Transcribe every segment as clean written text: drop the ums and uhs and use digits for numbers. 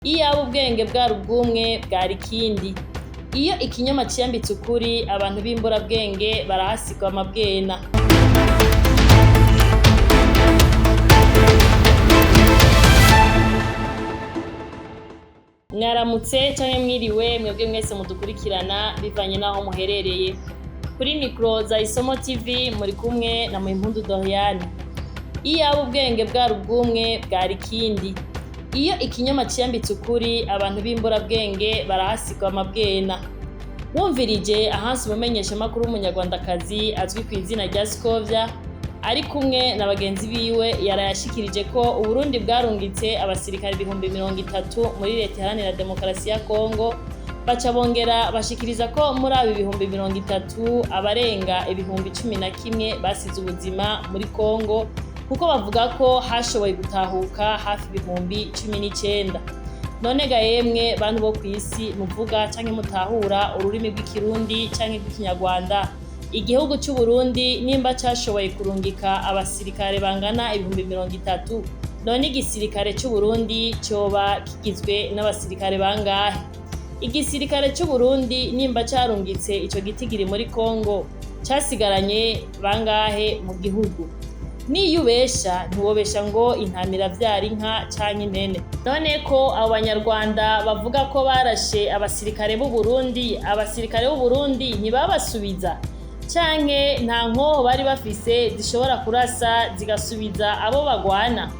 Iyaba ubwenge bwari ubwumwe bwari ikindi. Iyo ikinyoma ciyambitse ukuri, abantu b'imburabwenge barahasigwa amabwena. Mwaramutse canke mwiriwe mwebwe mwese mudukurikirana bivanye n'aho muherereye. Kuri mikro za Isomo TV muri kumwe na Muhimpundu Doriane. Iyaba ubwenge bwari ubwumwe bwari ikindi. Iyo ikinyoma ciyambitse ukuri, abantu b'imburabwenge barahasigwa amabwena. Wumvirije ahansi umumenyeshamakuru w'umunyarwandakazi azwi kw'izina rya Scovia, ari kumwe na bagenzi biwe yarayashikirije ko Uburundi bwarungitse abasirikare 30,000 muri leta iharanira demokarasi ya Kongo, baca bongera bashikiriza ko muri abo 30,000 abarenga 11,000 basize ubuzima muri Kongo, kuko bavuga ko hashoboye gutahuka hafi 19,000. None ga yemwe bantu bo kw'isi muvuga canke mutahura ururimi rw'ikirundi canke rw'ikinyarwanda, igihugu c'Uburundi nimba cashoboye kurungika abasirikare bangana 30,000, none igisirikare c'Uburundi coba kigizwe n'abasirikare bangahe? Igisirikare c'Uburundi nimba carungitse ico gitigiri muri Kongo, casigaranye bangahe mu gihugu? Niyo ubesha ntiwobesha ngo intama iravyara inka canke impene. None ko abo banyarwanda bavuga ko barashe abasirikare b'Uburundi, abasirikare b'Uburundi ntibabasubiza? Canke nta nkoho bari bafise zishobora kurasa zigasubiza abo bagwana?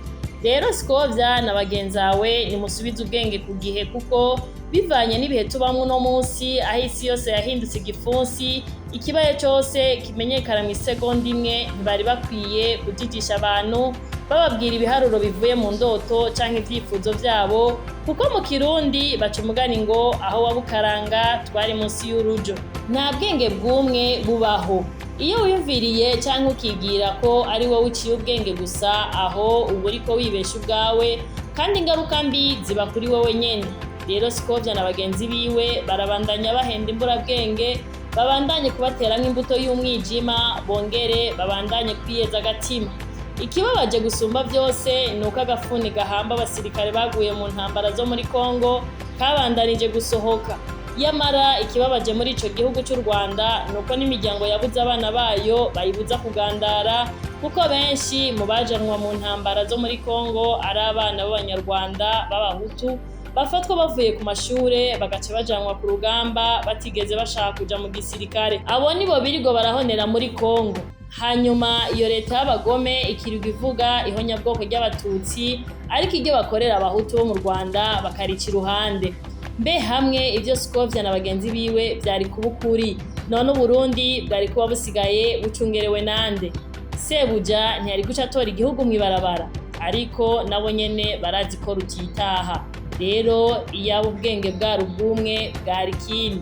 Rero Scovia na bagenzawe nimusubize ubwenge ku gihe kuko bivanye n'ibihe tubamwo uno munsi aho isi yose yahindutse igipfunsi, ikibaye cose kimenyekana mw'isegonda imwe, ntibari bakwiye kujijisha abantu bababwira ibiharuro bivuye mu ndoto canke ivyifuzo vyabo, kuko mu kirundi baca umugani ngo aho wabukaranga twari munsi y'urujo. Nta bwenge bw'umwe bubaho. Iyo wiyumviriye canke ukibwira ko ari wowe uciye ubwenge gusa, aho uba uriko wibesha ubwawe, kandi ingaruka mbi ziba kuri wowe nyene. Rero Scovia na bagenzi biwe barabandanya bahenda imburabwenge, babandanye kubateramwo imbuto y'umwijima, bongere babandanye kwiyeza agatima. Ikibabaje gusumba vyose ni uko agafuni gahamba abasirikare baguye mu ntambara zo muri Kongo kabandanije gusohoka. Yamara ikibabaje muri ico gihugu c'u Rwanda ni uko n'imiryango yabuze abana bayo bayibuza kugandara, kuko benshi mu bajanwa mu ntambara zo muri Kongo ari abana b'abanyarwanda b'abahutu bafatwa bavuye ku mashure bagaca bajanwa ku rugamba batigeze bashaka kuja mu gisirikare. Abo nibo birirwa barahonera muri Kongo. Hanyuma iyo leta y'abagome ikirirwa ivuga ihonyabwoko ry'abatutsi, ariko iryo bakorera abahutu bo mu Rwanda bakarica iruhande. Mbe hamwe ivyo Scovia na bagenzi biwe vyari kuba ukuri, none Uburundi bwari kuba busigaye bucungerewe nande? Sebuja ntiyari guca atora igihugu mw'ibarabara, ariko nabo nyene barazi ko rutitaha. Rero iyaba ubwenge bwari ubwumwe bwari ikindi.